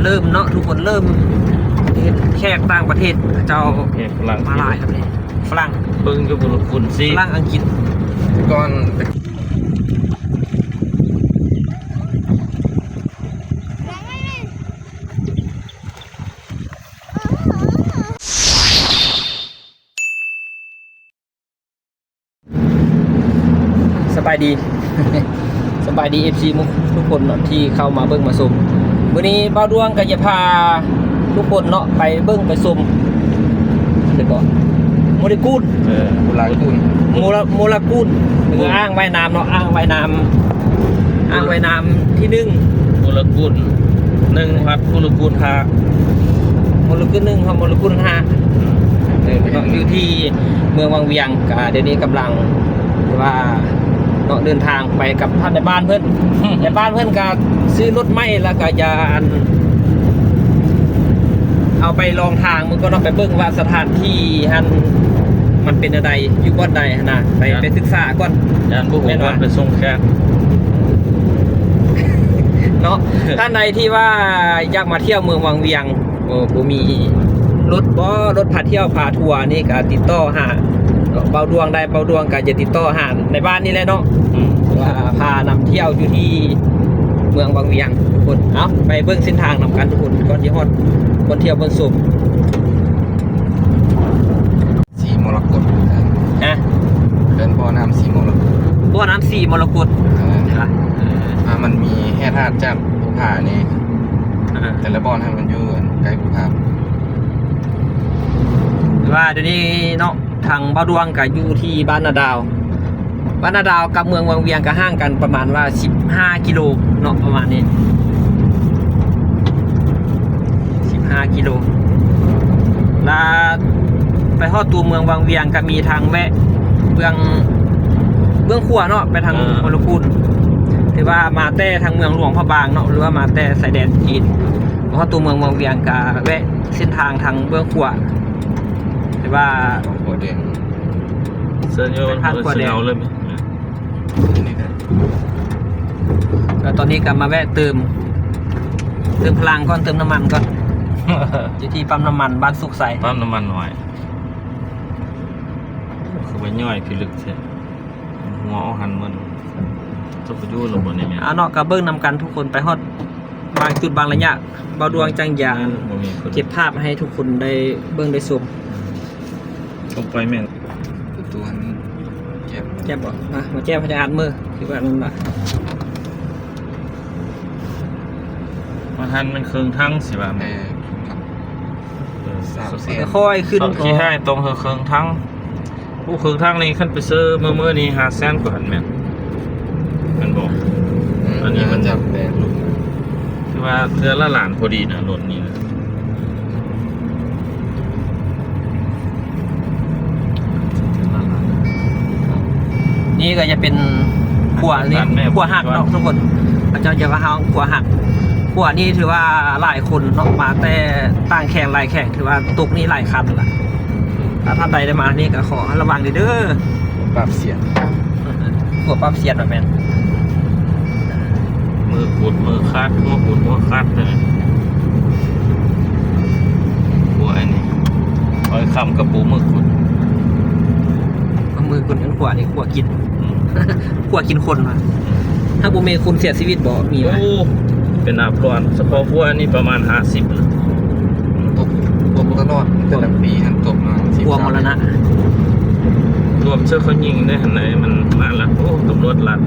ເລີ່ມເນາະ ທຸກຄົນເລີ່ມເຫັນແຂກຕ່າງປະເທດເຂົາເຈົ້າ ແຂກຝຣັ່ງ ມາຫຼາຍແລ້ວເດ ຝຣັ່ງ ເບິ່ງຢູ່ພຸ້ນ ລະຄຸນຊິ ຝຣັ່ງ ອັງກິດ ກ່ອນ. ສະບາຍດີ ສະບາຍດີ ເອັຟຊີ ທຸກຄົນເນາະ ທີ່ເຂົ້າມາເບິ່ງມາຊົມ. ມື້ນີ້ບ່າວດວງກໍຈະພາທຸກຄົນເນາະ ໄປເບິ່ງໄປຊົມ ເອີ ໂມເລກຸນ ເອີ ໂມລາກຸນ ໂມລາ ໂມລາກຸນ ຄືອ່າງວ່າຍນ້ຳເນາະ ອ່າງວ່າຍນ້ຳ ອ່າງວ່າຍນ້ຳທີໜຶ່ງ ໂມລາກຸນໜຶ່ງ ຮອດໂມລາກຸນຫ້າ ໂມລາກຸນໜຶ່ງ ຮອດໂມລາກຸນຫ້າ ເອີ ເນາະ ຢູ່ທີ່ເມືອງວັງວຽງ ກະດຽວນີ້ກຳລັງ ຫຼືວ່າເນາະ ເດີນທາງໄປກັບທ່ານນາຍບ້ານເພິ່ນ ນາຍບ້ານເພິ່ນກະຊື້ລົດໃໝ່ ແລ້ວກະຈະ ອັນ ເອົາໄປລອງທາງເບິ່ງກ່ອນເນາະ ໄປເບິ່ງວ່າສະຖານທີ່ຫັ້ນມັນເປັນແນວໃດ ຢູ່ບ່ອນໃດຫັ້ນນະ ໄປ ຢ້ານ ໄປສຶກສາກ່ອນ ຢ້ານບໍ່ຮູ້ບ່ອນໄປສົ່ງແຂກເນາະ. ທ່ານໃດທີ່ວ່າຢາກມາທ່ຽວເມືອງວັງວຽງ ບໍ່ ບໍ່ມີລົດບໍ ລົດພາທ່ຽວພາທົວນີ້ກະຕິດຕໍ່ຫາບ່າວດວງໄດ້ ບ່າວດວງກະຈະຕິດຕໍ່ຫານາຍບ້ານນີ້ແຫຼະເນາະ ອືມ ວ່າພານຳທ່ຽວຢູ່ທີ່ເມືອງວັງວຽງ ທຸກຄົນ. ເອົາ ໄປເບິ່ງເສັ້ນທາງນຳກັນທຸກຄົນ ກ່ອນຊິຮອດບ່ອນທ່ຽວບ່ອນຊົມ. ສີມໍລະກົດ ຮະ ເອີ້ນບໍ່ນ້ຳສີມໍລະກົດ ບໍ່ນ້ຳສີມໍລະກົດ ເອີ ອ່າ ມັນມີແຮ່ທາດຈາກພູຜານີ້ ອ່າ ແຕ່ລະບ່ອນຫັ້ນມັນຢູ່ໃກ້ພູຜາ ວ່າດຽວນີ້ເນາະ ທາງບ່າວດວງກະຢູ່ທີ່ບ້ານນາດາວ ບ້ານນາດາວກັບເມືອງວັງວຽງກະຫ່າງກັນປະມານວ່າສິບຫ້າກິໂລເນາະ ປະມານນີ້ ສິບຫ້າກິໂລ ລະໄປຮອດຕົວເມືອງວັງວຽງກະມີທາງແວະເບື້ອງ ເບື້ອງຂວາເນາະ ໄປທາງ ເອີ ໂມລະກຸນ ຖືວ່າມາແຕ່ທາງເມືອງຫຼວງພະບາງເນາະ ຫຼືວ່າມາແຕ່ຊາຍແດນຈີນ ໄປຮອດຕົວເມືອງວັງວຽງກະແວະເສັ້ນທາງທາງເບື້ອງຂວາ ຖືວ່າ ຂວາແດງ ເຊີນໂຍ ເປັນທາງຂວາແດງ ເຊີນເອົາເລີຍ ແລ້ວຕອນນີ້ກໍມາແວະເຕີມ ເຕີມພະລັງກ່ອນ ເຕີມນ້ຳມັນກ່ອນ ຢູ່ທີ່ປ້ຳນ້ຳມັນບ້ານສຸກໄຊ ປ້ຳນ້ຳມັນນ້ອຍ ຄືວ່າຍ່ອຍພິລຶກແທ້ ຫົວອອກຫັ້ນໝົດ ຈະໄປຢູ່ລະບໍ່ນີ້ແມ່ນ ເອົາເນາະ ກໍເບິ່ງນຳກັນທຸກຄົນ ໄປຮອດບາງຈຸດບາງໄລຍະ ບ່າວດວງຈັ່ງຢາ ບໍ່ມີຄົນ ເກັບພາບໃຫ້ທຸກຄົນໄດ້ເບິ່ງໄດ້ຊົມ ຕ້ອງໄປແມ່ນ ປະຕູອັນນີ້ແຈບ ແຈບບໍ່? ມາ ມາແຈບໃຫ້ອາດມື ຄືວ່ານັ້ນລະ ມາຫັ້ນແມ່ນເຄິ່ງຖັງຊິວ່າແມ່ນ ເອີ ສາມແສນ ຄ່ອຍຂຶ້ນ ຂີ້ຮ້າຍຕ້ອງເຄິ່ງຖັງ ໂອ້ ເຄິ່ງຖັງນີ້ຄັນໄປຊື້ມື້ໆນີ້ຫ້າແສນກວ່າຫັ້ນແມ່ນ ແມ່ນບໍ່? ອືມ ອັນນີ້ມັນຈະແປຮູບ ຄືວ່າເທື່ອລະລ້ານພໍດີນະ ລົດນີ້ນະ ນີ້ກໍຈະເປັນຂົວນີ້ ຂົວຫັກເນາະທຸກຄົນ ເຂົາເຈົ້າຈະວ່າເຮົາຂົວຫັກ ຂົວນີ້ຖືວ່າຫຼາຍຄົນເນາະ ມາແຕ່ຕ່າງແຂວງຫຼາຍແຂວງ ຖືວ່າຕົກນີ້ຫຼາຍຄັນລະ ຖ້າທ່ານໃດໄດ້ມານີ້ກໍຂໍລະວັງເດີ ປັບສຽນ ຂົວປັບສຽນວ່າແມ່ນ ມືກຸດມືຂາດ ຫົວກຸດຫົວຂາດເລີຍ ຂົວອັນນີ້ ອ້ອຍຄຳກັບປູມືກຸດ ເອົາມືກຸດ ອັນຂົວນີ້ຂົວກິນ ອືມ ຂົວກິນຄົນວ່າ ຖ້າບໍ່ແມ່ນຄົນເສຍຊີວິດບໍ່ ມີວ່າ ໂອ້ ເປັນອາພອນ ສະເພາະຂົວນີ້ປະມານຫ້າສິບ ຕົກ ຕົກຕະຫຼອດ ແຕ່ລະປີຫັ້ນຕົກມາສິບ ກວ່າມໍລະນະ ລວມເຊິ່ງເຂົາຍິງໄດ້ຫັ້ນໃດ ມັນມາລະ ໂອ້ ຕຳຫຼວດລັດ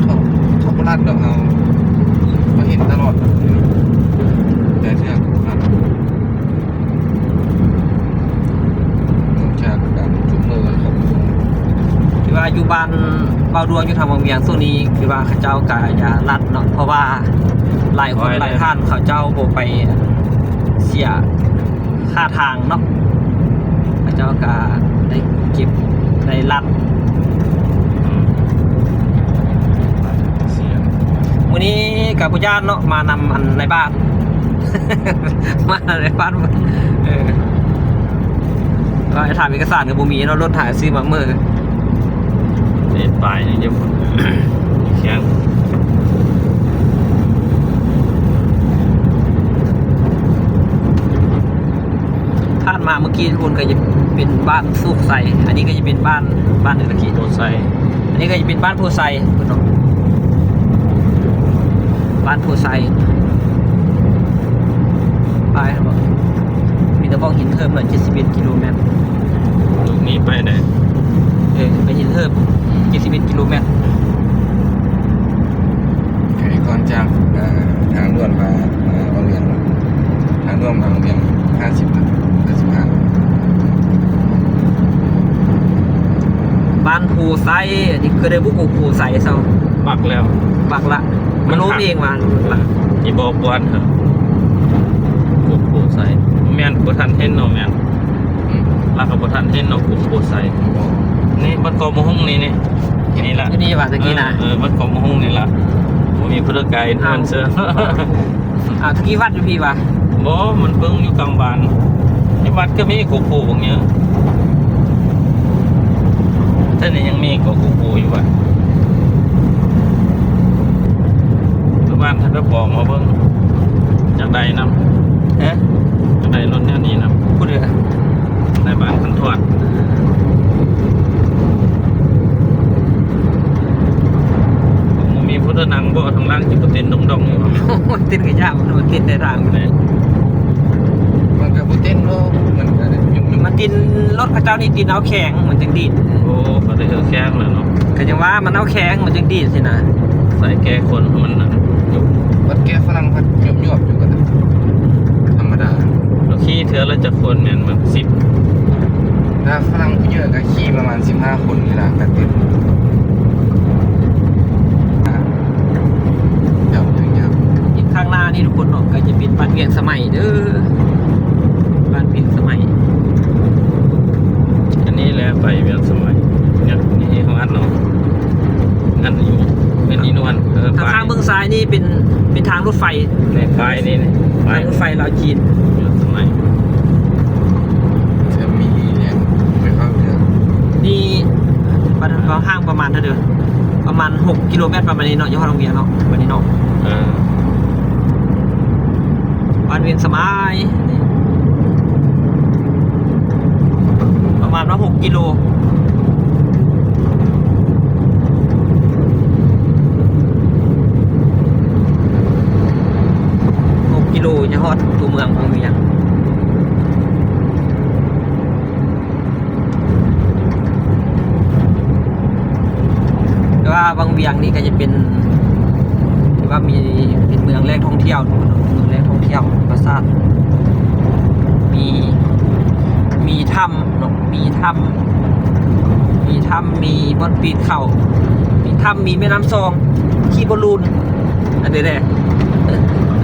ເຂົາ ເຂົາບໍ່ລັດດອກ ເຮົາ ເຮົາເຫັນຕະຫຼອດ ແຕ່ເທື່ອເຂົາບໍ່ລັດ ນອກຈາກການຈຸດມືເຂົາ ຖືວ່າຢູ່ບ້ານເບົາດວງ ຢູ່ທາງວັງວຽງ ຊ່ວງນີ້ຄືວ່າເຂົາເຈົ້າກະຢ່າລັດເນາະ ເພາະວ່າຫຼາຍຄົນ ໂອ້ຍ ຫຼາຍທ່ານເຂົາເຈົ້າບໍ່ໄປເສຍຄ່າທາງເນາະ ເຂົາເຈົ້າກະໄດ້ເກັບໄດ້ລັດ ອືມ ເສຍ ມື້ນີ້ກະບໍ່ຢ້ານເນາະ ມານຳອັນນາຍບ້ານ ມານຳນາຍບ້ານ ເອີ ວ່າຖາມເອກະສານກໍບໍ່ມີເນາະ ລົດໄຖຊື້ມາເມີ ເຮັດປ້າຍຍັງຢູ່ ແຂງ ໂອ້ ອ່າ ເມື່ອກີ້ທຸກຄົນກໍຈະເປັນບ້ານໂຊກໄຊ, ອັນນີ້ກໍຈະເປັນບ້ານ ບ້ານອື່ນລະ ໂພໄຊ, ອັນນີ້ກໍຈະເປັນບ້ານໂພໄຊເນາະ ບ້ານໂພໄຊ. ໄປບໍ່ ມີແຕ່ບອກຫີນເຫີບເນາະ ເຈັດສິບເອັດກິໂລແມັດ. ລູກນີ້ໄປໄດ້ ເອີ ໄປຫີນເຫີບ ເຈັດສິບເອັດກິໂລແມັດ. ໄກກ່ອນຈາກ ເອີ ທາງດ່ວນມາ ມາວັງວຽງເນາະ, ທາງດ່ວນມາວັງວຽງຫ້າສິບ ຫ້າສິບຫ້າ. ບ້ານໂພໄຊ ອັນນີ້ຄືໄດ້ບຸກໂພໄຊເຊົາ ປັກແລ້ວ ປັກລະ ມັນໂລມເອງວ່າ ອີບອກບວນເຮີ ໂພໄຊ ແມ່ນບໍ່ທັນເຫັນເນາະ ແມ່ນ ອືມ ລະກໍບໍ່ທັນເຫັນເນາະ ໂພໄຊ ນີ້ ບ້ານເກາະມະຮຸ່ງນີ້ ນີ້ ນີ້ລະ ຢູ່ນີ້ວ່າຕະກີ້ນະ ເອີ ເອີ ບ້ານເກາະມະຮຸ່ງນີ້ລະ ບໍ່ມີຜູ້ໃດໄກເພິ່ນເຊີ. ອ້າວ ຕະກີ້ວັດຢູ່ພີ້ຫວາ? ບໍ່ ມັນເບິ່ງຢູ່ກາງບ້ານ ໃນວັດກໍມີໂກໂປບັກເຍີ ແຕ່ນີ້ຍັງມີກໍໂກໂປຢູ່ຫວາ? ແຕ່ບ້ານທ່ານໄປບອກມາເບິ່ງ ຢາກໄດ້ນຳ ຮະ? ຢາກໄດ້ລົດແນວນີ້ນຳ ຜູ້ໃດ? ໃນບ້ານຄັນທອດ ບໍ່ມີຜູ້ໃດນັ່ງບໍ່ ທາງຫຼັງຊິບໍ່ເຕັ້ນດົງໆຢູ່ບໍ່? ໂອ້ຍ ເຕັ້ນກໍຍາກ ມັນເຕັ້ນແຕ່ທາງ ແມ່ນ ມັນກໍບໍ່ເຕັ້ນເນາະ ມັນກໍໄດ້ຍຸບໆ ມັນຕິນ ລົດເຂົາເຈົ້ານີ້ຕິນເອົາແຂງ ມັນຈຶ່ງດີດ. ໂອ້ ເຂົາໄດ້ເອົາແຂງແລ້ວເນາະ ກໍຍັງວ່າມັນເອົາແຂງ ມັນຈຶ່ງດີດຊີ້ນະ ໃສ່ແກ່ຄົນມັນນະ ບັດແກ່ຝຣັ່ງພັດຍວບໆຢູ່ກໍທຳມະດາ. ລະຂີ່ເທື່ອລະຈັກຄົນແມ່ນມັນ ສິບ ຖ້າຝຣັ່ງຜູ້ເຍີະກໍຂີ່ປະມານສິບຫ້າຄົນນີ້ລະ ກໍເຕັມ ເຈົ້າ ເຈົ້າ ເຈົ້າ ອີກຂ້າງໜ້ານີ້ທຸກຄົນເນາະ ກໍຈະເປັນບ້ານວຽງສະໄໝເດີ ບ້ານວຽງສະໄໝ. ອັນນີ້ແຫຼະໄປວຽງສະໄໝ ນີ້ເຮົາອັດເນາະ ອັນນີ້ ອັນນີ້ນວນ ເອີ ທາງຂ້າງເບື້ອງຊ້າຍນີ້ເປັນ ເປັນທາງລົດໄຟ ນີ້ປ້າຍນີ້ ນີ້ປ້າຍ ທາງລົດໄຟລາວຈີນ ວຽງສະໄໝ ຈະມີຫຍັງໄປເຂົ້າເລື່ອງ ນີ້ ປະມານ ຫ່າງປະມານເທົ່າໃດ? ປະມານຫົກກິໂລແມັດ ປະມານນີ້ເນາະ ຢູ່ຮອດໂຮງຮຽນເນາະ ປະມານນີ້ເນາະ ເອີ ບ້ານວຽງສະໄໝ ປະມານວ່າຫົກກິໂລ ຫົກກິໂລ ຈະຮອດຕົວເມືອງວັງວຽງ. ແຕ່ວ່າວັງວຽງນີ້ກໍຈະເປັນ ຖືວ່າມີ ເປັນເມືອງແຫຼ່ງທ່ອງທ່ຽວເນາະ ເມືອງແຫຼ່ງທ່ອງທ່ຽວທຳມະຊາດ ມີ ມີຖ້ຳເນາະ ມີຖ້ຳ ມີຖ້ຳ ມີບ່ອນປີນເຂົາ ມີຖ້ຳ ມີແມ່ນ້ຳຊອງ ຂີ່ບອນລູນ ອັນນີ້ແຫຼະ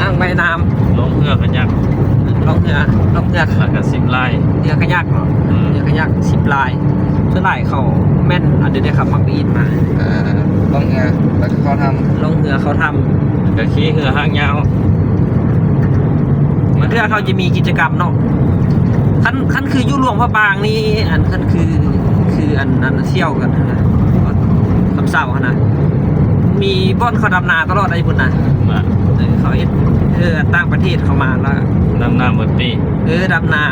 ອ່າງໄມ້ນ້ຳ ລ່ອງເຮືອຂະຍັກ ລ່ອງເຮືອ ລ່ອງເຮືອ ແລ້ວກໍຊິບລາຍ ເຮືອຂະຍັກເນາະ ອືມ ເຮືອຂະຍັກ ຊິບລາຍ ສ່ວນຫຼາຍເຂົາແມ່ນ ອັນນີ້ເດ້ ເຂົາມັກໄປອິນມາ ອ່າ ລ່ອງເຮືອ ແລ້ວກໍເຂົ້າຖ້ຳ ລ່ອງເຮືອເຂົ້າຖ້ຳ ກໍຂີ່ເຮືອຫາງຍາວ ບາງເທື່ອເຂົາຈະມີກິດຈະກຳເນາະ ຄັນ ຄັນຄືຢູ່ຫຼວງພະບາງນີ້ ອັນ ຄັນຄື ຄືອັນ ອັນ ທ່ຽວກັນຫັ້ນນະ ຄຳເຊົາຫັ້ນນະ ມີບ່ອນເຂົາດຳນາຕະຫຼອດໄດ໋ພຸ້ນນະ ເອີ ເຂົາເຮັດ ເອີ ຕ່າງປະເທດເຂົ້າມາແລ້ວ ດຳນາໝົດປີ ເອີ ດຳນາ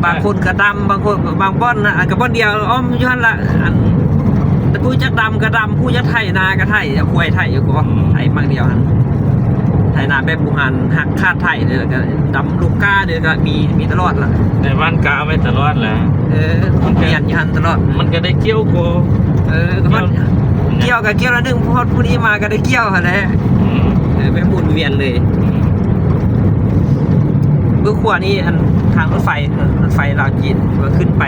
ບາງຄົນກໍດຳ ບາງຄົນ ບາງບ່ອນນະ ອັນ ກໍບ່ອນດຽວອ້ອມຢູ່ຫັ້ນລະ ອັນ ແຕ່ຜູ້ຈັກດຳກໍດຳ ຜູ້ຈັກໄຖນາກໍໄຖ ເອົາຄວາຍໄຖຢູ່ກໍ ອືມ ໄຖໝາກດຽວຫັ້ນ ໄຖນາແບບບູຮານ ຫັກຄາດໄຖເດີ ແລ້ວກໍດຳລູກກ້າເດີ ກໍມີ ມີຕະຫຼອດລະ ໄດ້ຫວ່ານກ້າໄວ້ຕະຫຼອດແຫຼະ ເອີ ມັນກໍ ມັນກໍໄດ້ກ່ຽວກໍ ເອີ ກໍ ກ່ຽວ ມັນ ກ່ຽວກໍກ່ຽວລະໜຶ່ງ ຮອດຜູ້ນີ້ມາກໍໄດ້ກ່ຽວຫັ້ນແຫຼະ ອືມ ເອີ ແບບໝູນວຽນເລີຍ ອືມ ເບື້ອງຂວານີ້ ອັນ ທາງລົດໄຟ ລົດໄຟລາວຈີນ ທີ່ວ່າຂຶ້ນໄປ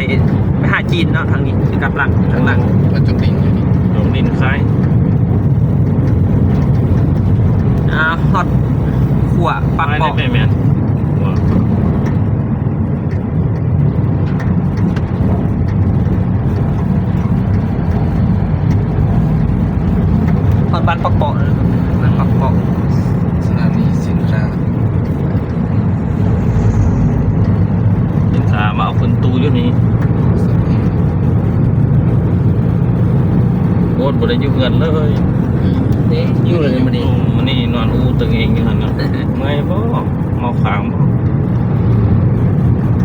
ໄປຫາຈີນເນາະ ທາງນີ້ຄືກັບຫຼັງ ທາງຫຼັງ ໂອ້ ວ່າຈົກດິນຢູ່ນີ້ ລົງດິນຄາຍ ອ່າ ຮອດຂົວປາກເປາະ ແມ່ນ ຮອດບ້ານປາກເປາະ ບ້ານປາກເປາະ ສະຖານີສິນຄ້າ ສິນຄ້າມາເອົາຂຶ້ນຕູ້ຢູ່ນີ້ ໂອດ ບໍ່ໄດ້ຢູ່ເຮືອນເລີຍ ນີ້ຢູ່ເລີຍມື້ນີ້ ມື້ນີ້ນອນອູດຕະເງງຢູ່ຫັ້ນນະ ເມື່ອຍບໍ່? ເມົາຄ້າງ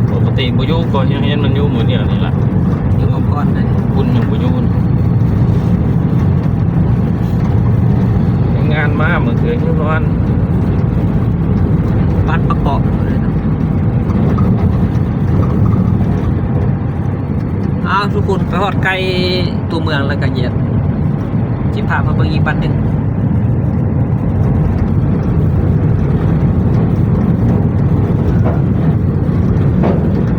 ບໍ່? ປົກກະຕິບໍ່ຢູ່ ກໍຍັງເຫັນມັນຢູ່ມື້ດຽວນີ້ລະ ຍັງບໍ່ຜ່ອນເດ້ ບຸນຍັງບໍ່ຢູ່. ງານມາເມື່ອຄືນຢູ່ຮ້ອນ ປັດປະເກາະ. ອ້າວ ທຸກຄົນ ໄປຮອດໃກ້ຕົວເມືອງແລ້ວກໍ ຈະ ຈະພາມາເບິ່ງອີກບັດໜຶ່ງ.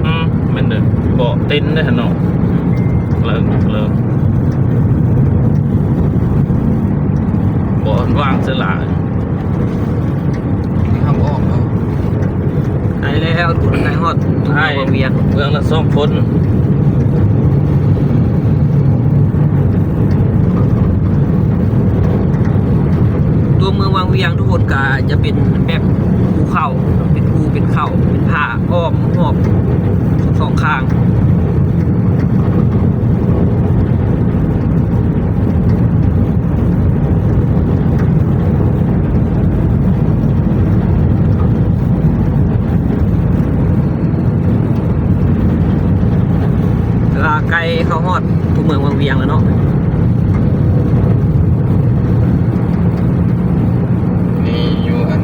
ອືມ ແມ່ນເດີ ເບາະເຕັນເດ້ຫັ້ນເນາະ ເລີກ ເລີກ ເບາະວາງສະຫຼາຍ. ເຮົາອອກແລ້ວ ໃກ້ແລ້ວ ໃກ້ຮອດຕົວເມືອງວັງວຽງ ເມືອງລະສອງຄົນ. ຕົວເມືອງວັງວຽງ ທຸກຄົນ ກະຈະເປັນແບບພູເຂົາ ເປັນພູເປັນເຂົາ ເປັນຜາອ້ອມຮອບທັງສອງຂ້າງ. ເວລາໃກ້ເຂົ້າຮອດຕົວເມືອງວັງວຽງແລ້ວເນາະ. ນີ້ຢູ່ອັນ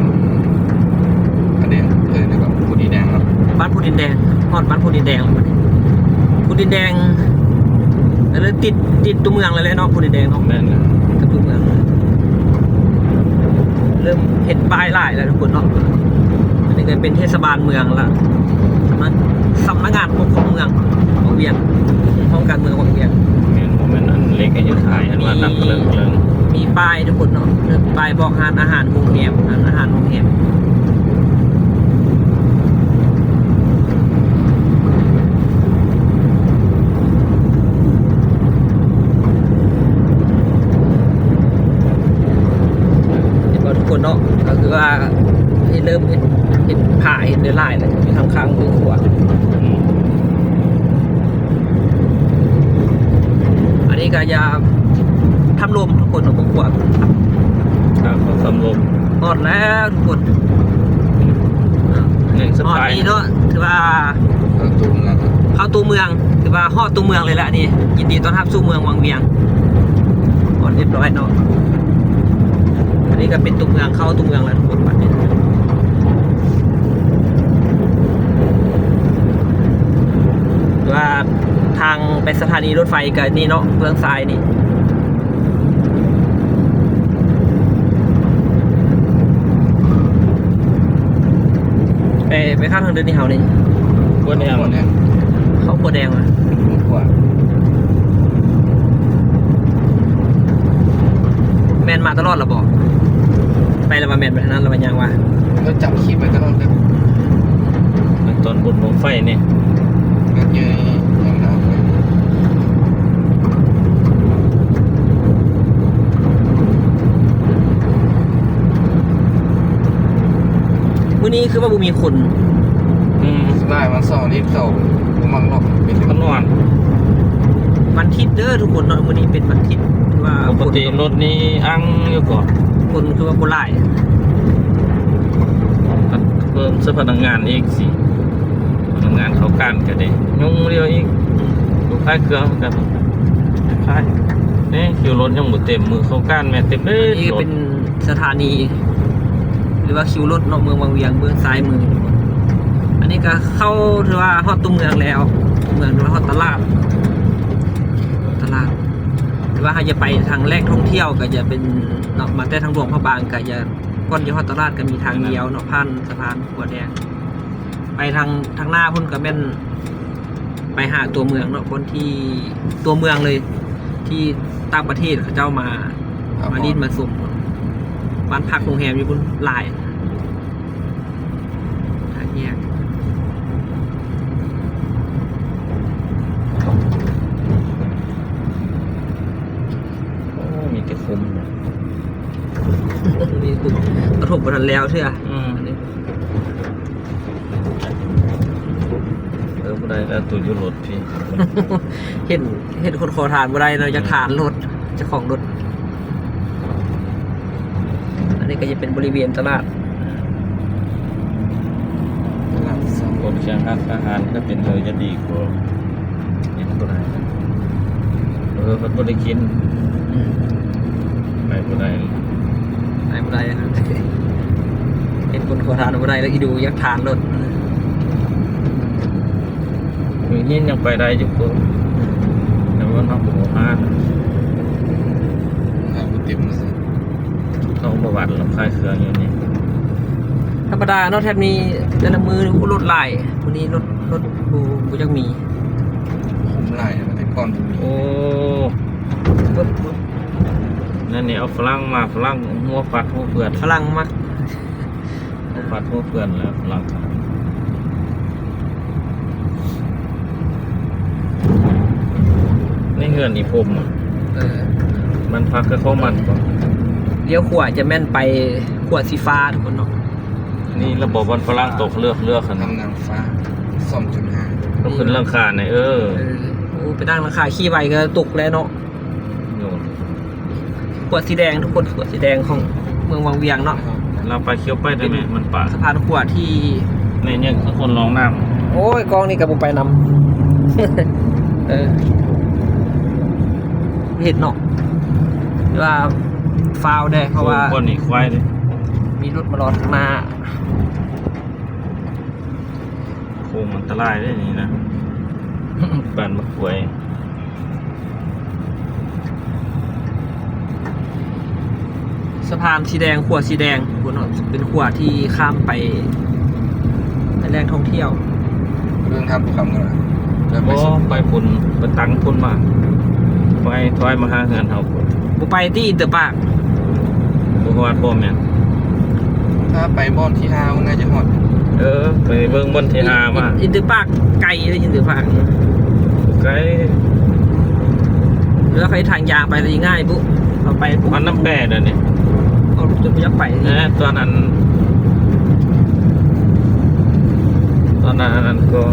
ອັນນີ້ເອີ້ນຫຍັງເກາະ ພູດິນແດງເນາະ ບ້ານພູດິນແດງ ຮອດບ້ານພູດິນແດງແລ້ວບັດນີ້. ພູດິນແດງ ເລີ່ມຕິດ ຕິດຕົວເມືອງແລ້ວແຫຼະເນາະ ພູດິນແດງເນາະ. ແມ່ນແຫຼະ ຕິດຕົວເມືອງ ເລີ່ມເຫັນປ້າຍຫຼາຍແລ້ວທຸກຄົນເນາະ. ອັນນີ້ກໍເປັນເທດສະບານເມືອງລະ ສຳນັກ ສຳນັກງານປົກຄອງເມືອງວັງວຽງ ຫ້ອງການເມືອງວັງວຽງ. ແມ່ນ ບໍ່ແມ່ນອັນເລັກ ອັນຢູ່ທ້າຍ ອັນວ່ານັບເລີງໆ ມີປ້າຍທຸກຄົນເນາະ ເລີກປ້າຍບອກຮ້ານອາຫານໂຮງແຮມ ຮ້ານອາຫານໂຮງແຮມ. ເຫັນບໍ່ທຸກຄົນເນາະ ກໍຄືວ່າເຮັດ ເລີ່ມເຮັດ ເຮັດຜາ ເຮັດໄດ້ຫຼາຍແລ້ວ ຢູ່ທາງຂ້າງເບື້ອງຂວາ. ອືມ ອັນນີ້ກໍຢ່າທຳລົມທຸກຄົນເນາະ ບໍ່ຄວນທຳລົມ. ຮອດແລ້ວທຸກຄົນ ນີ້ສະບາຍ ຮອດນີ້ເນາະ ຖືວ່າເຂົ້າຕົວເມືອງ ເຂົ້າຕົວເມືອງ ຖືວ່າຮອດຕົວເມືອງເລີຍແຫຼະນີ້. ຍິນດີຕ້ອນຮັບສູ່ເມືອງວັງວຽງ ຮອດຮຽບຮ້ອຍເນາະ. ອັນນີ້ກໍເປັນຕົວເມືອງ ເຂົ້າຕົວເມືອງແລ້ວທຸກຄົນ ບັດນີ້ ວ່າທາງໄປສະຖານີລົດໄຟກໍນີ້ເນາະ ເບື້ອງຊ້າຍນີ້. ໄປ ໄປຂ້າງທາງເດີ່ນນີ້ເຮົານີ້ ຂົວແດງ ເຂົ້າຂົວແດງ ຂົວແດງ ແມ່ນມາຕະຫຼອດລະບໍ? ໄປລະວ່າແມ່ນໄປທາງນັ້ນລະວ່າ ຍ່າງວ່າ ກໍຈຳຄລິບໄປຕະຫຼອດເດີ ເປັນຕອນບຸນບັ້ງໄຟນີ້ ແບບໃຫຍ່ ມື້ນີ້ຄືວ່າບໍ່ມີຄົນ. ອືມ ສ່ວນຫຼາຍວັນເສົາ ວັນທີສິບສອງ ບໍ່ມັກອອກ ເປັນ ມັນນອນ ວັນທິດເດີທຸກຄົນເນາະ. ມື້ນີ້ເປັນວັນທິດ ຄືວ່າປົກກະຕິລົດນີ້ອັ່ງຢູ່ເກາະ ຄົນຄືວ່າບໍ່ຫຼາຍ. ເພີ່ມໃສ່ພະນັກງານອີກຊິ ພະນັກງານເຂົ້າການກໍໄດ້ ຍຸ່ງດຽວອີກ ລູກຄ້າເຄື່ອງກັນ ຄ້າຍ ນີ້ຄິວລົດຍັງບໍ່ເຕັມ ມື້ເຂົ້າການແມ່ນເຕັມເລີຍ. ອັນນີ້ເປັນສະຖານີ ຫຼືວ່າຄິວລົດເນາະ ເມືອງວັງວຽງ ເບື້ອງຊ້າຍມື. ອັນນີ້ກໍເຂົ້າ ຖືວ່າຮອດຕົວເມືອງແລ້ວ ເມືອງ ຖືວ່າຮອດຕະຫຼາດ ຕະຫຼາດ ຫຼືວ່າເຮົາຈະໄປທາງແຫຼ່ງທ່ອງທ່ຽວ ກໍຈະເປັນເນາະ ມາແຕ່ທາງຫຼວງພະບາງ ກໍຈະ ກ່ອນຈະຮອດຕະຫຼາດກໍມີທາງດຽວເນາະ ຜ່ານສະພານຂົວແດງ ໄປທາງ ທາງໜ້າພຸ້ນກໍແມ່ນໄປຫາຕົວເມືອງເນາະ ບ່ອນທີ່ຕົວເມືອງເລີຍ ທີ່ຕ່າງປະເທດເຂົາເຈົ້າມາ ມາຫຼິ້ນມາຊົມ ບ້ານພັກໂຮງແຮມຢູ່ພຸ້ນຫຼາຍ ທາງແຍກ ໂອ້ ມີແຕ່ຂຸມ ມີຂຸມ ກະທົບບໍ່ທັນແລ້ວເທື່ອ. ອືມ ອັນນີ້ ເອີ ບໍ່ໄດ້ແລ້ວ ຕູຢູ່ລົດພີ້ ເຫັນ ເຫັນຄົນຂໍທານບໍ່ໄດ້ເນາະ ຢາກທານລົດ ເຈົ້າຂອງລົດ. ອັນນີ້ກໍຈະເປັນບໍລິເວນຕະຫຼາດ ຕະຫຼາດເຊົ້າ ໂອ້ ເຄື່ອງຮັດອາຫານກໍເປັນເລີຍຈະດີກວ່າ ກິນບໍ່ໄດ້ ເອີ ເພິ່ນບໍ່ໄດ້ກິນ ອືມ ໄປບໍ່ໄດ້ ໄປບໍ່ໄດ້ ເຫັນຄົນຂໍທານບໍ່ໄດ້ແລ້ວ ອີດູຢາກທານໂລດ ມື້ນີ້ຍັງໄປໄດ້ຢູ່ ແຕ່ວ່າເຮົາບໍ່ມາ ເຮົາບໍ່ເຕັມ ເຮົາບໍ່ວັດແລ້ວ ຂາຍເຄື່ອງຢູ່ນີ້ ທຳມະດາເນາະ ແຖບນີ້ແຕ່ລະມື້ໂອ້ ລົດຫຼາຍ ມື້ນີ້ລົດ ລົດບໍ່ ບໍ່ຈັກມີ ຄົນຫຼາຍ ແຕ່ກ່ອນບໍ່ມີ ໂອ້ ນັ້ນນີ້ ເອົາຝຣັ່ງມາ ຝຣັ່ງຫົວຟາດຫົວເພື່ອນ ຝຣັ່ງມັກ ບໍ່ພັດຫົວເພື່ອນແລ້ວຫຼັງ ໃນເຮືອນອີ່ພົມ ເອີ ມັນພັກກັບຂອງມັນ ລ້ຽວຂວາຈະແມ່ນໄປຂວາສີຟ້າທຸກຄົນເນາະ ນີ້ລະບໍ ບ່ອນຝຣັ່ງຕົກເລືອກ ເລືອກຫັ້ນ ທາງນາງຟ້າ ສອງຈຸດຫ້າ ຕ້ອງຂຶ້ນຫຼັງຄານີ້ ເອີ ເອີ ໂອ້ ໄປຕັ້ງຫຼັງຄາ ຂີ່ໄວກໍຕົກແລ້ວເນາະ ໂດນ ຂວດສີແດງທຸກຄົນ ຂວດສີແດງຂອງເມືອງວັງວຽງເນາະ ລາວໄປຂຽວໄປໄດ້ແມ່ ມັນປາ ສະພານຂວດທີ່ ແມ່ນຍັງຄືຄົນລອງນ້ຳ ໂອ້ຍ ກ້ອງນີ້ກໍບໍ່ໄປນຳ ເອີ ເຮັດເນາະ ແຕ່ວ່າຟ້າວແດ່ ເພາະວ່າ ໂອ້ ບ່ອນນີ້ຄວາຍເດ້ ມີລົດມາລໍທາງໜ້າ ໂຄ້ງອັນຕະລາຍເດ້ນີ້ນະ ປານບັກກວຍ ສະພານສີແດງ ຂົວສີແດງພຸ້ນເນາະ ເປັນຂົວທີ່ຂ້າມໄປ ໄປແຫຼ່ງທ່ອງທ່ຽວ ເບິ່ງທາງພູຄຳກ່ອນ ແລ້ວໄປ ບໍ່ ສຸດ ໄປພຸ້ນ ໄປຕັງພຸ້ນມາ ໄປ ຖອຍມາຫາເຮືອນເຮົາພຸ້ນ ບໍ່ໄປຕິ ອິນເຕີປາກ ບໍ່ຮອດບໍ່ແມ່ນ ຖ້າໄປບ່ອນທີຫ້າມັນໜ້າຈະຮອດ ເອີ ໄປເບິ່ງບ່ອນທີຫ້າມາ ອິນເຕີປາກໄກເດ້ ອິນເຕີປາກໄກ ແລ້ວໃຫ້ທາງຍາງໄປຊິງ່າຍບຸ ເຮົາໄປປຸ ມັນນຳແປດອັນນີ້ ເຮົາຈົນບໍ່ຢາກໄປ ເອີ ຕອນນັ້ນ ຕອນນັ້ນອັນນັ້ນກໍ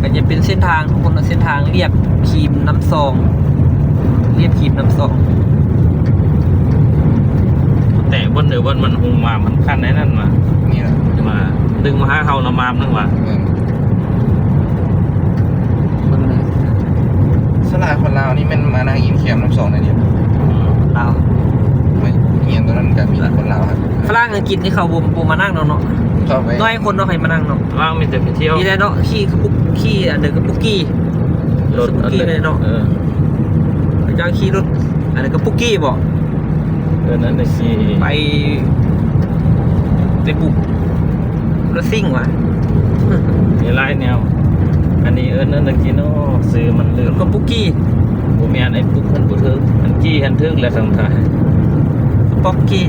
ກໍຈະເປັນເສັ້ນທາງ ທຸກຄົນ ເສັ້ນທາງລຽບຄີມນ້ຳຊອງ ລຽບຄີມນ້ຳຊອງ ແຕ່ບ່ອນເດີ ບ່ອນມັນຮຸ່ງມາ ມັນຄັນໃນນັ້ນມາ ນີ້ລະ ມາດຶງມາຫາເຮົາລະມາບໜຶ່ງວ່າ ເອີ ສ່ວນຫຼາຍຄົນລາວນີ້ແມ່ນມານັ່ງອີງແຄມນ້ຳຊອງໃນນີ້ ອືມ ລາວ ໄປຮຽນຕົວນັ້ນກໍມີແຕ່ຄົນລາວຫັ້ນ ຝຣັ່ງອັງກິດນີ້ເຂົາບໍ່ ບໍ່ມານັ່ງດອກເນາະ ເຂົາໄປ ນ້ອຍຄົນເນາະໃຜມານັ່ງເນາະ ລາວມີແຕ່ໄປທ່ຽວ ນີ້ແຫຼະເນາະ ຂີ່ກະປຸກ ຂີ່ອັນເດີກະປຸກກີ້ ລົດ ກະປຸກກີ້ ອັນເດີ ແຫຼະເນາະ ເອີ ເຈົ້າຂີ່ລົດ ອັນເດີກະປຸກກີ້ບໍ ເອີ ນັ້ນແຫຼະຂີ່ ໄປ ໄປບຸກ ລົດຊິງຫວາ ມີຫຼາຍແນວ ອັນນີ້ເອີ້ນອັນນັ້ນກິໂນ ຊື່ມັນລືມ ກະປຸກກີ້ ບໍ່ແມ່ນ ໄອ້ປຸກຫັ້ນບໍ່ຖືກ ອັນກີ້ຫັ້ນຖືກແລ້ວທາງທ້າຍ ປ໋ອກກີ້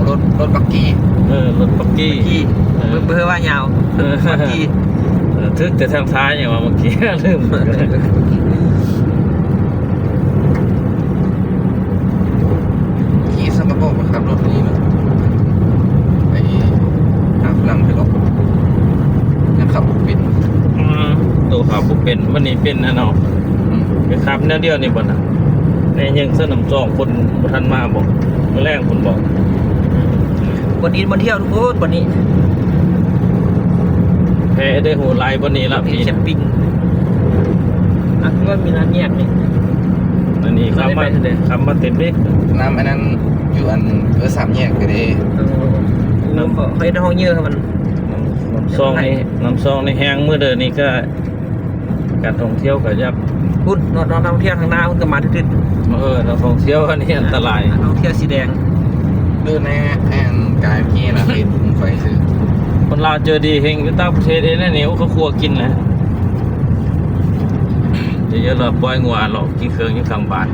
ລົດ ລົດປັກກີ້ ເອີ ລົດປັກກີ້ ປັກກີ້ ເອີ ເບິ່ງ ເບິ່ງວ່າຍາວ ເອີ ປັກກີ້ ເອີ ຖືກແຕ່ທາງທ້າຍຫຍັງວ່າເມື່ອກີ້ ລືມ ຂີ່ສັກກະໂປກໄປຂັບລົດນີ້ເນາະ ໄປຫາຝຣັ່ງໄປຫຼອກ ຍັງຂັບບໍ່ເປັນ ອືມ ໂຕຂັບບໍ່ເປັນ ບັດນີ້ເປັນແລ້ວເນາະ ອືມ ໄປຂັບແນວດຽວນີ້ບໍ່ນະ ແມ່ນຍັງສະໜຳສອງຄົນບໍ່ທັນມາບໍ່ ມື້ແລງພຸ້ນບໍ່ ບ່ອນກິນບ່ອນທ່ຽວທຸກຄົນ ບ່ອນນີ້ ແພ້ໄດ້ໂຫຫຼາຍບ່ອນນີ້ລະ ມີແຄມປິງ ອ່ະ ຄືວ່າມີຮ້ານແຍກນີ້ ອັນນີ້ຂັບມາ ຂັບມາເຕັມເດ ນ້ຳອັນນັ້ນຢູ່ອັນ ເອີ ສາມແຍກກໍເດ້ ເອີ ນ້ຳ ເຂົາເຮັດໃນຫ້ອງເຫຍື່ອມັນ ນ້ຳຊອງນີ້ ນ້ຳຊອງນີ້ແຮງ ມື້ເດີນີ້ກໍ ການທ່ອງທ່ຽວກໍຢາກ ພຸ້ນເນາະ ນັກທ່ອງທ່ຽວທາງໜ້າພຸ້ນກໍມາຕຶດໆ ເອີ ນັກທ່ອງທ່ຽວອັນນີ້ອັນຕະລາຍ ນັກທ່ອງທ່ຽວສີແດງ ເດີນໃນແອນກາຍເກລະເຮັດໄຟຊື່ ຄົນລາວເຈີດີເຮັງ ຢູ່ຕ່າງປະເທດເຮັດແນວນີ້ ໂອ້ ເຂົາຂົ້ວກິນແຫຼະ ເດີ ເດີລະປ່ອຍງົວເລາະກິນເຄື່ອງຢູ່ກາງບ້ານ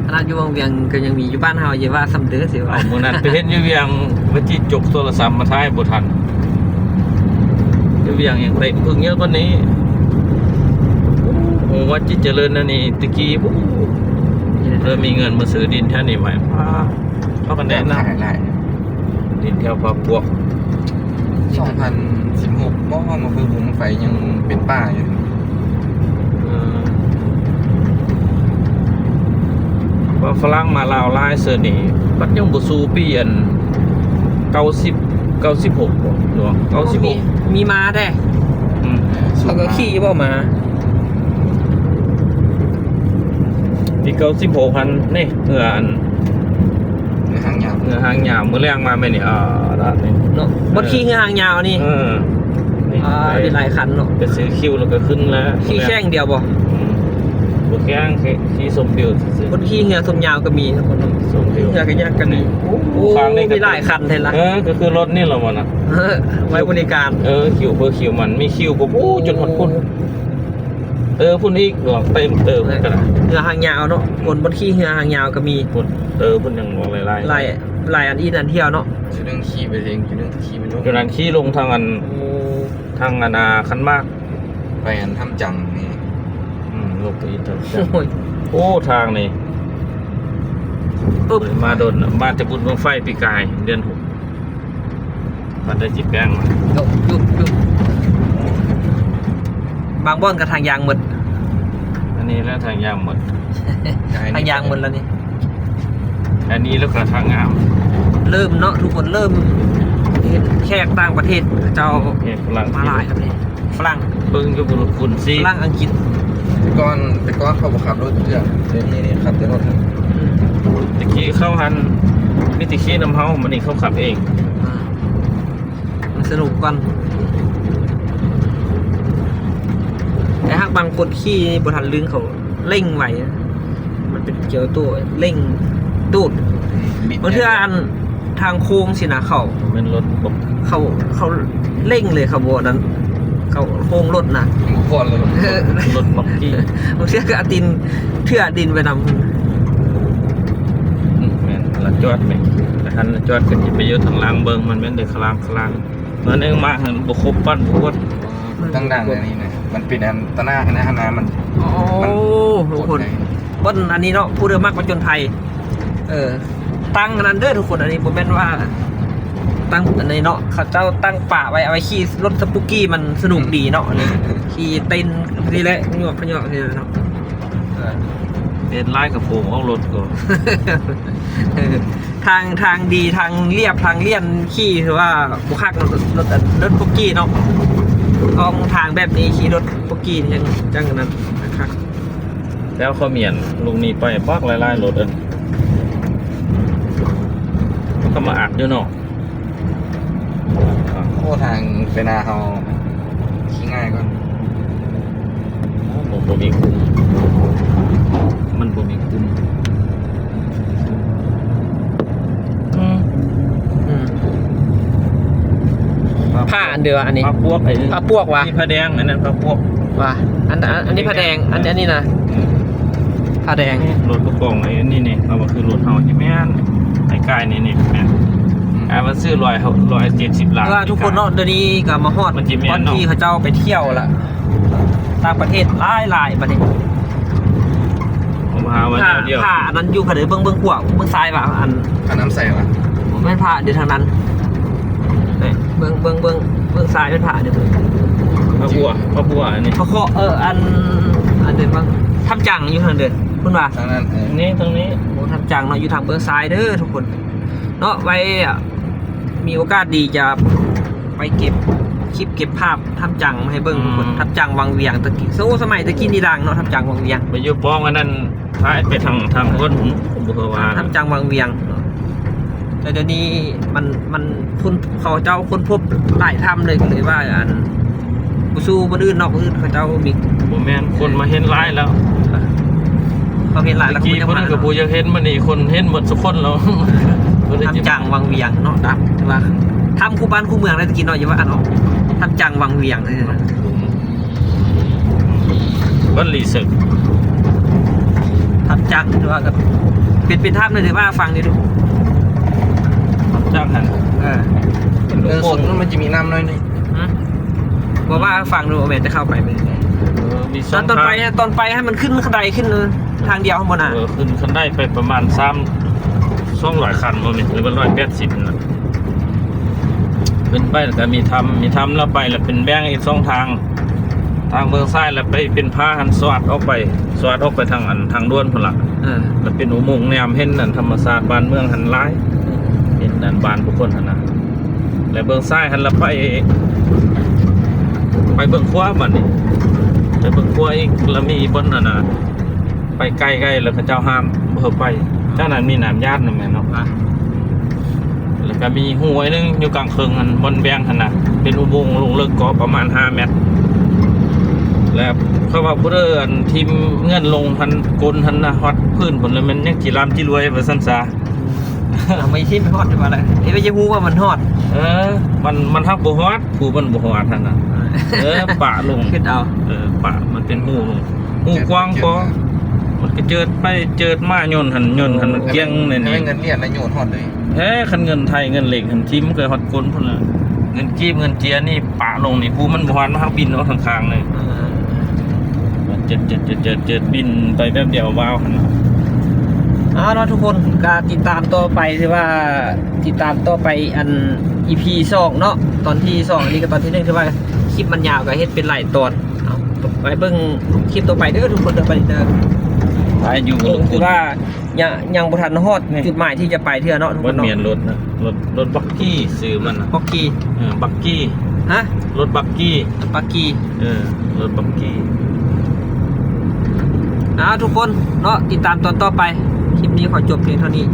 ຂະໜາດຢູ່ວັງວຽງກໍຍັງມີ ຢູ່ບ້ານເຮົາຢ່າວ່າສ່ຳເດີ ຊິວ່າ ເອົາ ມື້ນັ້ນໄປເຫັນຢູ່ວຽງ ວ່າຈິຈົກໂທລະສັບມາຖ່າຍບໍ່ທັນ ຢູ່ວຽງຍັງໄດ້ເພິ່ງເຍອະກວ່ານີ້ ໂອ້ ວ່າຈິຈະເລີນອັນນີ້ ແຕ່ກີ້ ໂອ້ ເລີ່ມມີເງິນມາຊື້ດິນແຖວນີ້ໃໝ່ ພາກັນແນະນຳ ດິນແຖວພາພວກ ສອງພັນສິບຫົກ ບໍ່ ມາເບິ່ງບຸງໄຟຍັງເປັນປ່າຢູ່ ເອີ ວ່າຝຣັ່ງມາລາວຫຼາຍເທື່ອນີ້ ບັດຍັງບໍ່ສູ້ປີອັນ ເກົ້າສິບ ເກົ້າສິບຫົກບໍ່ ຫຼືວ່າເກົ້າສິບຫົກ ມີ ມີມ້າແດ່. ອືມ ເຂົາກໍຂີ່ບໍ່ມ້າ ປີເກົ້າສິບຫົກຫັ້ນນີ້ ເຮືອອັນ ເຮືອຫາງຍາວ ເຮືອຫາງຍາວ ມື້ແລງມາແມ່ນນີ້ ອ່າ ລາດນີ້ເນາະ ບໍ່ຂີ່ເຮືອຫາງຍາວນີ້. ເອີ ນີ້ ອ່າ ໄປ ມີຫຼາຍຄັນເນາະ ໄປຊື້ຄິວແລ້ວກໍຂຶ້ນແລ້ວ. ຂີ່ແຂ່ງດຽວບໍ່? ອືມ ບໍ່ແຂ່ງ ຂີ່ ຂີ່ຊົມວິວຊື່ໆ. ຄົນຂີ່ເຮືອຊົມຍາວກໍມີ ຄົນ ຊົມວິວ ເຮືອກາຍັກກໍມີ. ໂອ້ ໂອ້ ຂ້າງນີ້ກໍມີຫຼາຍຄັນແທ້ລະ. ເອີ ກໍຄືລົດນີ້ລະບໍ່ນະ ເອີ ໄວ້ບໍລິການ. ເອີ ຄິວເພິ່ນ ຄິວມັນ ມີຄິວບໍ່ ໂອ້ ຈົນຮອດພຸ້ນ. ເອີ ພຸ້ນອີກເນາະ ເຕັມເຕີມກັນນະ ເຮືອຫາງຍາວເນາະ. ຄົນບໍ່ຂີ່ເຮືອຫາງຍາວກໍມີ ພຸ້ນ. ເອີ ພຸ້ນຍັງຫຼາຍໆ ຫຼາຍ ຫຼາຍອັນອີກອັນທ່ຽວເນາະ. ຈຸດໜຶ່ງຂີ່ໄປເທິງ ຈຸດໜຶ່ງຂີ່ໄປລົງ ຈຸດນັ້ນຂີ່ລົງທາງອັນ ໂອ້ ທາງອັນ ອ່າ ຄັນໝາກ ໄປອັນຖ້ຳຈັງນີ້. ອືມ ລົງໄປອີກຖ້ຳຈັງ. ໂອ້ຍ ໂອ້ ທາງນີ້ ປຶບ ມາດົນ ມາແຕ່ບຸນບັ້ງໄຟປີກາຍ ເດືອນຫົກ ມັນໄດ້ຊິແປ້ງ ຍຸບ ຍຸບ ຍຸບ ບາງບ່ອນກໍທາງຢາງໝົດ. ອັນນີ້ແຫຼະທາງຢາງໝົດ ທາງຢາງໝົດແລ້ວນີ້. ອັນນີ້ແລ້ວກໍທາງງາມ ເລີ່ມເນາະ ທຸກຄົນເລີ່ມເຫັນແຂກຕ່າງປະເທດເຂົາເຈົ້າ ແຂກຝຣັ່ງ ມາຫຼາຍແລ້ວນີ້. ຝຣັ່ງ ເບິ່ງຢູ່ບຸນຄຸນຊິ ຝຣັ່ງ ອັງກິດ. ແຕ່ກ່ອນ ແຕ່ກ່ອນເຂົາບໍ່ຂັບລົດເທື່ອ ດຽວນີ້ນີ້ຂັບແຕ່ລົດ. ອືມ ແຕ່ກີ້ເຂົາຫັ້ນມີແຕ່ຂີ່ນຳເຮົາ ບັດນີ້ເຂົາຂັບເອງ. ອ່າ ມັນສະໜຸກກ່ອນ ແຕ່ຫາກບາງຄົນຂີ່ບໍ່ທັນລຶ້ງ ເຂົາເລັ່ງໄວ ມັນເປັນກຽໂຕເລັ່ງຕູດ. ບາງເທື່ອອັນ ທາງໂຄ້ງຊີ້ນະ ເຂົາ ແມ່ນລົດ ເຂົາ ເຂົາເລັ່ງເລີຍ ເຂົາບໍ່ນັ້ນ ເຂົາໂຄ້ງລົດນະ ບໍ່ຜ່ອນເລີຍ ເອີ ລົດບັກກີ້ ບາງເທື່ອກໍເອົາຕີນ ເທື່ອຕີນໄປນຳ. ອືມ ແມ່ນ ລະຈອດແມ່ນ ຄັນລະຈອດກໍຊິໄປຢູ່ທາງຫຼັງເບິ່ງ ມັນແມ່ນໄດ້ຄະລາງໆ ໜ້ອຍໜຶ່ງມາຫັ້ນບໍ່ຄົບປັ້ນທຸກຄົນ. ຕັ້ງດ່າງອັນນີ້ນະ ມັນເປັນອັນຕະໜ້າຄະນະຫັ້ນນະ ມັນ ໂອ້ ມັນ ທຸກຄົນ ກົດໄດ້ ບ່ອນອັນນີ້ເນາະ ຜູ້ໃດມັກຜະຈົນໄພ ເອີ ຕັ້ງອັນນັ້ນເດີທຸກຄົນ ອັນນີ້ບໍ່ແມ່ນວ່າຕັ້ງອັນນີ້ເນາະ ເຂົາເຈົ້າຕັ້ງປະໄວ້ ເອົາໄວ້ຂີ່ລົດສະປຸກກີ້ ມັນສະໜຸກດີເນາະ ອັນນີ້ ຂີ່ເຕັ້ນນີ້ແຫຼະ ຍອກຂະຍອກນີ້ແຫຼະເນາະ. ເອີ ເຮັດລາຍກະໂປງອອກລົດກໍ ເອີ ທາງ ທາງດີ ທາງລຽບ ທາງລຽນ ຂີ່ຖືວ່າບໍ່ຄັກ ລົດ ລົດ ລົດປຸກກີ້ເນາະ ອອກທາງແບບນີ້ ຂີ່ລົດປຸກກີ້ ຍັງ ຈັ່ງອັນນັ້ນຄັກ. ແລ້ວເຂົາມີອັນລູກນີ້ໄປບັກຫຼາຍໆ ລົດອັນ ເຂົາມາອັດຢູ່ເນາະ. ໂອ້ ທາງໄປນາເຮົາຂີ່ງ່າຍກ່ອນ. ໂອ້ ບໍ່ ບໍ່ມີຄຸ້ມ ມັນບໍ່ມີຄຸ້ມ. ອືມ ອືມ ຜ້າອັນເດີ ອັນນີ້ ຜ້າປວກ ຜ້າປວກຫວາ? ນີ້ຜ້າແດງ ອັນນັ້ນຜ້າປວກຫວາ? ອັນ ອັນ ອັນນີ້ຜ້າແດງ ອັນ ອັນນີ້ນະ ອືມ ຜ້າແດງ. ນີ້ລົດກະປອງ ໄອ້ອັນນີ້ນີ້ ເອົາມາຄືລົດເຮົາ ຊິແມ່ນ ໄອ້ກາຍນີ້ນີ້ແມ່ນ ອືມ ອ່າ ມັນຊື້ຮ້ອຍ ຮ້ອຍເຈັດສິບລ້ານ ວ່າທຸກຄົນເນາະ ດຽວນີ້ກໍມາຮອດບ່ອນທີ່ເຂົາເຈົ້າໄປທ່ຽວລະ ຕ່າງປະເທດຫຼາຍໆ ບັດນີ້. ຜົມຫາວ່າແນວດຽວ ຜ້າອັນນັ້ນຢູ່ຂ້າງໃດ ເບິ່ງ ເບິ່ງຂວາ ເບິ່ງຊ້າຍວ່າ ອັນ ອັນນ້ຳໃສຫວາ? ບໍ່ແມ່ນ ຜ້າຢູ່ທາງນັ້ນ ເບິ່ງ ເບິ່ງ ເບິ່ງ ເບິ່ງຊ້າຍແມ່ນຜ້າເດີ ຜ້າບົວ ຜ້າບົວອັນນີ້ ຜ້າເຄາະ ເອີ ອັນ ອັນເດີ ທຳຈັງຢູ່ທາງເດີ ພຸ້ນຫວາ? ທາງນັ້ນ ເອີ ນີ້ ທາງນີ້ ໂອ້ ທຳຈັງເນາະ ຢູ່ທາງເບື້ອງຊ້າຍເດີທຸກຄົນເນາະ ໄວ້ ມີໂອກາດດີຈະໄປເກັບຄລິບເກັບພາບທຳຈັງມາໃຫ້ເບິ່ງ ອືມ ທຸກຄົນ ທຳຈັງວັງວຽງ ແຕ່ກີ້ ໂອ້ ສະໄໝແຕ່ກີ້ນີ້ດັງເນາະ ທຳຈັງວັງວຽງ ໄປຢູ່ປ້ອງອັນນັ້ນ ທ້າຍໄປທາງ ທາງພຸ້ນ ບໍ່ຮູ້ວ່າ ທຳຈັງວັງວຽງເນາະ ແຕ່ດຽວນີ້ມັນ ມັນ ຄົນ ເຂົາເຈົ້າຄົ້ນພົບຫຼາຍຖ້ຳເລີຍ ກໍເລີຍວ່າ ອັນ ບໍ່ສູ້ບ່ອນອື່ນເນາະ ບ່ອນອື່ນເຂົາເຈົ້າມີ ບໍ່ແມ່ນ ຄົນມາເຫັນຫຼາຍແລ້ວ ເຂົາເຫັນຫຼາຍແລ້ວ ແຕ່ກີ້ເພິ່ນກໍບໍ່ຢາກເຫັນ ບັດນີ້ຄົນເຫັນໝົດທຸກຄົນແລ້ວ ທຳຈັງວັງວຽງເນາະ ຕາມທີ່ວ່າ ຖ້ຳຄູ່ບ້ານຄູ່ເມືອງໄດ໋ ແຕ່ກີ້ເນາະ ຢ່າວ່າອັນອອກ ທຳຈັງວັງວຽງ ເອີ ບ້ານລີເສິກ ທຳຈັງ ຫຼືວ່າກໍເປັນ ເປັນຖ້ຳເລີຍ ຫຼືວ່າຟັງດີດູ ທຳຈັງຫັ້ນ ເອີ ເອີ ສົງມັນຈະມີນ້ຳໜ້ອຍໜຶ່ງ ຫື ບໍ່ວ່າຟັງດູ ແມ່ນຈະເຂົ້າໄປເປັນຈັ່ງໃດ ເອີ ມີສອງ ຕອນໄປ ທາງ ຕອນໄປໃຫ້ມັນຂຶ້ນຄັນໄດຂຶ້ນທາງດຽວຫັ້ນບໍ່ນະ ເອີ ຂຶ້ນຄັນໄດໄປປະມານສາມ ສອງຮ້ອຍຂັ້ນບໍ່ແມ່ນ ຫຼືວ່າຮ້ອຍແປດສິບນະ ຂຶ້ນໄປແລ້ວກໍມີຖ້ຳ ມີຖ້ຳແລ້ວໄປແລ້ວເປັນແບ່ງອີກສອງທາງ ທາງເບື້ອງຊ້າຍແລ້ວໄປເປັນຜາຫັ້ນ ສອດອອກໄປ ສອດອອກໄປທາງອັນ ທາງດ່ວນພຸ້ນລະ ເອີ ແລ້ວເປັນອຸໂມງແນມເຫັນອັນທຳມະຊາດບ້ານເມືອງຫັ້ນຫຼາຍ ອືມ ເຫັນອັນບ້ານຜູ້ຄົນຫັ້ນນະ ແລະເບິ່ງຊ້າຍຫັ້ນລະໄປ ໄປເບິ່ງຂວາບາດນີ້ ໄປເບິ່ງຂວາອີກລະມີບ່ອນອັນນະ ໄປໄກໆ ແລ້ວເຂົາເຈົ້າຫ້າມບໍ່ໃຫ້ໄປ. ທາງນັ້ນມີນ້ຳຢາດນຳແມ່ນເນາະ ແລ້ວກະມີຫ້ວຍໜຶ່ງຢູ່ກາງເຄິ່ງຫັ້ນ ບ່ອນແບ່ງຫັ້ນນະ ເປັນອຸໂມງລົງເລິກກໍປະມານຫ້າແມັດ ແລ້ວເຂົາວ່າຜູ້ໃດອັນຖິ້ມເງິນລົງຫັ້ນ ກົ້ນຫັ້ນນະ ຮອດພື້ນພຸ້ນ ແລ້ວແມ່ນຍັງຈີລາມຈີລວຍວ່າຊັ້ນຊະ. ເອົາໄມ້ຖິ້ມໄປຮອດຢູ່ວ່າແຫຼະ ເອີ ຢາກຮູ້ວ່າມັນຮອດ ເອີ ມັນ ມັນຮັກບໍ່ຮອດ ຜູ້ມັນບໍ່ຮອດຫັ້ນນະ ເອີ ປະລົງ ຄິດເອົາ ເອີ ປະ ມັນເປັນຮູ ຮູກວ້າງພໍ ມັນກະເຈີດໄປເຈີດມາ ໂຍນຫັ້ນໂຍນຫັ້ນ ມັນກ້ຽງແນວນີ້ ເງິນລຽນນະໂຍນຮອດເລີຍ ແທ້ ຄັນເງິນໄທເງິນເຫຼັກຫັ້ນ ຖິ້ມໄປຮອດກົ້ນພຸ້ນລະ ເງິນກີບເງິນເຈຍນີ້ ປະລົງນີ້ ຜູ້ມັນບໍ່ຮອດ ມັນຮັກບິນອອກທາງຂ້າງເລີຍ ເອີ ເຈີດ ເຈີດ ເຈີດ ເຈີດ ບິນໄປແປັບດຽວ ວ້າວຫັ້ນນະ. ເອົາເນາະທຸກຄົນ ກະຕິດຕາມຕໍ່ໄປ ຖືວ່າຕິດຕາມຕໍ່ໄປ ອັນ ອີພີສອງເນາະ ຕອນທີສອງ ອັນນີ້ກະຕອນທີໜຶ່ງ ຖືວ່າຄລິບມັນຍາວ ກະເຮັດເປັນຫຼາຍຕອນ ເອົາ ໄປເບິ່ງຄລິບຕໍ່ໄປເດີທຸກຄົນເດີ ໄປເດີ ໄປຢູ່ ຖືວ່າ ຍັງ ຍັງບໍ່ທັນຮອດຈຸດໝາຍທີ່ຈະໄປເທື່ອເນາະທຸກຄົນເນາະ ບໍ່ແມ່ນລົດນະ ລົດ ລົດບັກກີ່ຊື່ມັນນະ ບັກກີ່ ເອີ ບັກກີ່ ຮະ ລົດບັກກີ່ ບັກກີ່ ເອີ ລົດບັກກີ່ ເອົາທຸກຄົນເນາະ ຕິດຕາມຕອນຕໍ່ໄປ ຄລິບນີ້ຂໍຈົບພຽງເທົ່ານີ້